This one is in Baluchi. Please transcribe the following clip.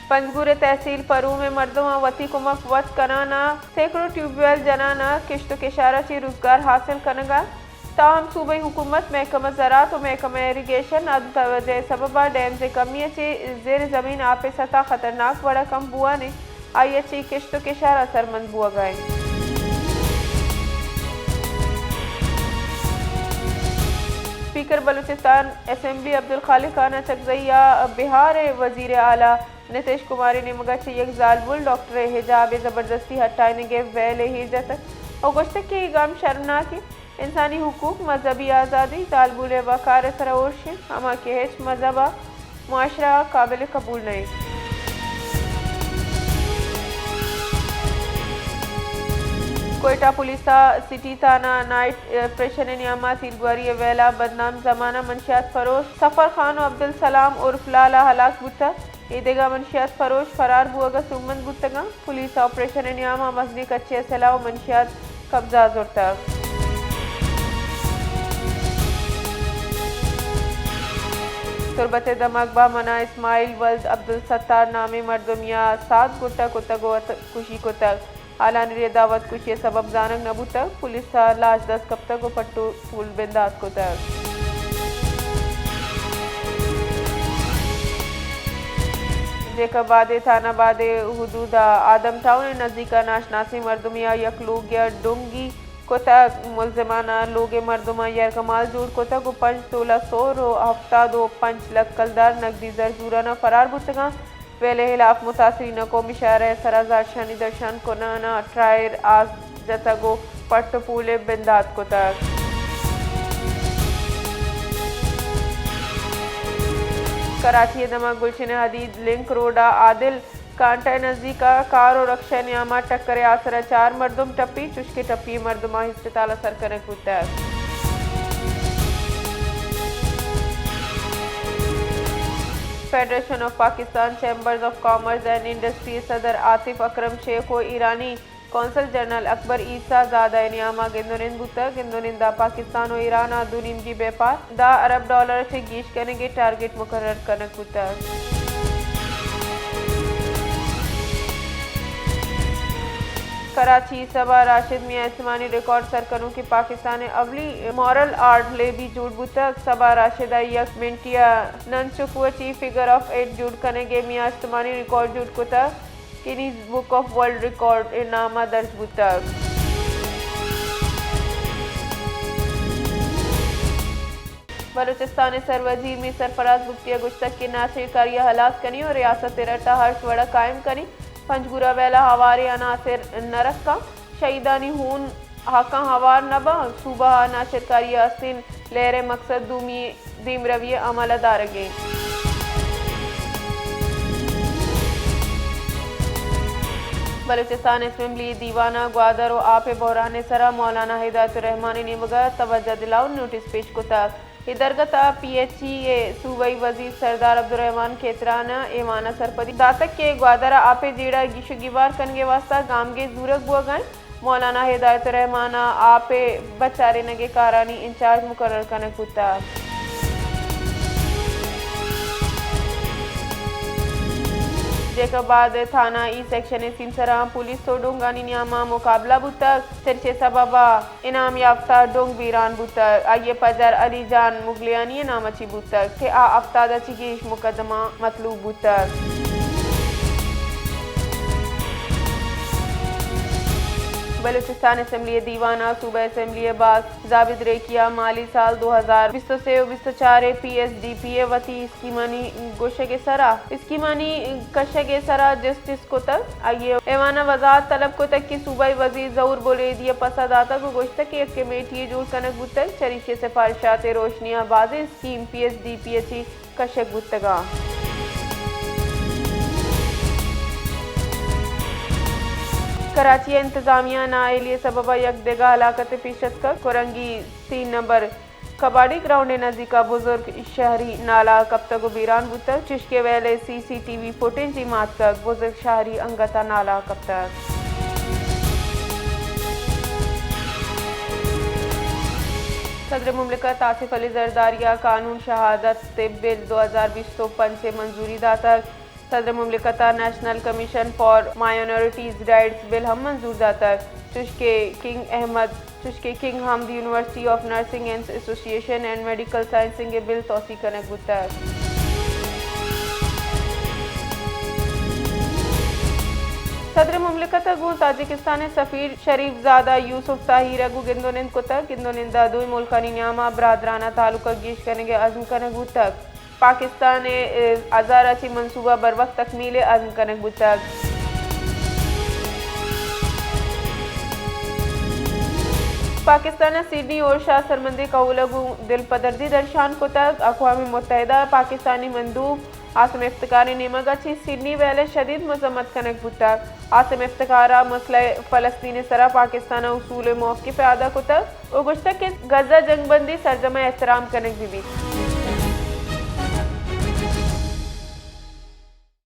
پنجگور ءِ تحصیل پروم ءِ مردماں وتی کمک وت کنان ءَ سینکڑوں ٹیوب ویل جنان ءَ کشت ءُ کشار ءَ چہ روزگار حاصل کنگ ءَ، تاہم صوبائی حکومت، محکمہ زراعت ءُ محکمہ ایریگیشن ءِ عدم توجہ ءِ سبب ءَ ڈیمز ءِ کمی ءَ چہ زیر زمین آپ ءِ سطح خطرناک وڑ ءَ کم بوان ءَ، آئی ءَ چہ کشت ءُ کشار اثرمند بوگ ءَ اِنت۔ اسپیکر بلوچستان اسمبلی عبدالخالق خان اچکزئی ءَ بہار ءِ وزیر اعلی نتیش کمار ءِ نیمگ ءَ چہ یک زالبول ڈاکٹر ءِ حجاب ءِ زبردستی ہٹائینگ ءِ ویل ءَ ایر جتگ ءُ گوشتگ کہ اے گام شرمناک اِنت۔ انسانی حقوق، مذہبی آزادی، زالبول ءِ وقار ءِ سرا ارش اِنت، ہما کہ ہچ مذہب ءُ معاشرہ ءَ قابل قبول نہ اِنت۔ کوئٹہ پولیس ءَ سٹی تھانہ نائٹ آپریشن ءِ نیام ءَ تیرگواری ءِ ویل ءَ بدنام زمانہ منشیات فروش سفر خان ءُ عبدالسلام عرف لال ءَ ہلاس بوتگ۔ اے دگہ منشیات فروش فرار بوگ ءَ سوبمند بوتگ اَنت۔ پولیس ءَ آپریشن ءِ نیام ءَ مزنیں کچے ءِ سلاہ ءُ منشیات قبضہ ءَ زرتگ۔ تربت ءِ دمگ بہمن ءَ اسماعیل ولد عبدالستار نامیں مردمے ءَ ساد گٹ ءَ کتگ ءُ وت کشی کتگ۔ حالانی ردا وت کشی ءِ سبب زانگ نہ بوتگ۔ پولیس ءَ لاش دست کپتگ ءُ پٹ ءُ پول بندات کتگ۔ جیکب آباد ءِ تھانہ آباد ءِ حدود ءَ آدم ٹاؤن ءِ نزیک ءَ ناشناسیں مردمے ءَ یک لوگے ءَ ڈونگی کتگ۔ ملزمان ءَ لوگ ءِ مردماں یرغمال جوڑ کتگ ءُ پنچ تولہ سور ءُ ہفتاد ءُ پنچ لکھ کلدار نقدی زر زوران ءَ فرار بوتگ اَنت۔ ویل ءِ ہلاپ متاثرین ءَ قومی شاہراہ ءِ سرا زہرشانی درشان کنان ءَ ٹائر آس جتگ ءُ پٹ ءُ پول ءَ بندات کتگ۔ کراچی ءِ دمگ گلشن حدید لنک روڈ ءَ عادل کانٹا ءِ نزیک ءَ کار ءُ رکشہ ءِ نیام ءَ ٹکر ءِ آسر ءَ چار مردم ٹپی، چشکہ ٹپی مردماں ہسپتال ءَ سر کنگ بوتگ۔ Federation of Pakistan chambers of commerce and industry ءِ صدر عاطف اکرم شیخ ءُ ایرانی قونصل جنرل اکبر عیسی زادہ ءِ نیام ءَ گند ءُ نند بوتگ۔ گند ءُ نند ءَ پاکستان ءُ ایران ءَ دو نیمگی بیپار دہ ارب ڈالر ءَ چہ گیش کنگ ءِ ٹارگٹ مقرر کنگ بوتگ۔ کراچی، صبا راشد میاں استمانی ریکارڈ سر کنوکیں پاکستان ءِ اولی مارل آرٹ لیبی جوڑ بوتگ۔ صبا راشد ءَ یک منٹے ءَ نن چکو ءَ چہ فگر آف ایٹ جوڑ کنگ ءِ میاں استمانی ریکارڈ جوڑ کتگ۔ Guinness book of world record ءِ نام ءَ درج بوتگ۔ بلوچستان ءِ سروزیر میر سرفراز بگٹی ءَ گوشتگ کہ ناشرکاری ءَ ہلاس کنیں ءُ ریاست ءِ رٹ ءَ ہرچ وڑ ءَ قائم کنیں۔ پنجگور ءَ ویل ءَ ہواریں عناصر نہ رکاں، شہیدانی ہون ہاکاں ہوار نہ باں۔ صوبہ ءَ ناشرکاری ءِ استیں لہر ءِ مقصد دومی دیمروی ءِ عمل ءَ دارگ اِنت۔ بلوچستان اسمبلی ءِ دیوان ءَ گوادر ءُ آپ ءِ بحران ءِ سرا مولانا ہدایت الرحمان ءِ نیمگ ءَ توجہ دلاؤ نوٹس پیش کتگ۔ اے درگت ءَ پی ایچ ای ءِ صوبائی وزیر سردار عبدالرحمان کھیتران ءَ ایوان ءَ سرپدی داتگ کہ گوادر ءَ آپ ءِ جیڑہ ءِ گیش ءُ گیوار کنگ ءِ واستہ گامگیج زورگ بوگ ءَ اِنت۔ مولانا ہدایت الرحمان ءَ آپ ءِ بچارینگ ءِ کارانی انچارج مقرر کنگ بوتگ۔ جیکب آباد ءِ تھانہ ای سیکشن ءِ سیمسراں پولیس ءُ ڈونگانی نیام ءَ مقابلہ بوتگ۔ سرچ ءِ سبب ءَ انعام یافتہ ڈونگ بیران بوتگ۔ آئی ءِ پجار علی جان مگلیانی ءِ نام ءَ چہ بوتگ کہ آ ہفتاد ءَ چہ گیش مقدمہ مطلوب بوتگ۔ بلوچستان اسمبلی ءِ دیوان ءَ صوبہ اسمبلی ءِ باز زابد ریکی ءَ مالی سال دو ہزار بیست ءُ سے ءُ بیست ءُ چار ءِ پی ایس ڈی پی ءِ وتی اسکیمانی گوشگ ءِ سرا، اسکیمانی کشگ ءِ سرا جسٹس کتگ۔ آئی ءَ ایوان ءَ وضاحت طلب کتگ کہ صوبائی وزیر ظہور بلیدی ءَ پسہ داتگ ءُ گوشتگ کہ یک کمیٹی یے جوڑ کنگ بوتگ، چریشی ءِ سفارشات ءِ روشنی ءَ بازیں scheme P S D P ءَ چہ کشگ بوتگ اَنت۔ کراچی ءَ انتظامیہ ءِ نااہلی ءِ سبب ءَ یک دگہ ہلاکتے پیش اتکگ۔ کورنگی تین نمبر کباڈی گراؤنڈ ءِ نزیک ءَ بزرگ شہری نالہ ءَ کپتگ ءُ بیران بوتگ۔ چشکہ ویل ءِ سی سی ٹی وی فوٹیج دیما اتکگ، بزرگ شہری انگت ءَ نالہ ءَ کپتگ۔ صدر مملکت آصف علی زرداری ءَ قانون شہادت بل دو ہزار بیست ءُ پنچ ءِ منظوری داتگ۔ صدر مملکت ءَ national commission for minorities rights bill ہم منظور داتگ، چوشکہ کنگ احمد چوشکہ King Hamad University of Nursing and Association and medical sciences ءِ بل توسیع کنگ بوتگ۔ صدر مملکت ءَ گوں تاجکستان ءِ سفیر شریف زادہ یوسف طاہر ءَ گوں گند ءُ نند کتگ۔ گند ءُ نند ءَ دوئیں ملکانی نیام ءَ برادرانہ تعلقاں گیش کنگ ءِ عزم کنگ بوتگ۔ پاکستان ءِ، ءِ، ہزار ءَ چہ منصوبہ بروقت تکمیل ءِ عزم کنگ بوتگ۔ پاکستان ءَ سڈنی اور شاہ سرمندی کہول ءَ گوں دلپدردی درشان کتگ۔ اقوام متحدہ ءِ پاکستانی مندوب عاصم افتخار ءِ نیمگ ءَ چہ سڈنی ویل ءِ شدید مذمت کنگ بوتگ۔ عاصم افتخار ءَ مسئلہ فلسطین ءِ سرا پاکستان ءِ اصول ءِ موقف ءَ اعادہ کتگ ءُ گوشتگ کہ غزہ جنگ بندی سرجم ءَ احترام کنگ بہ بیت۔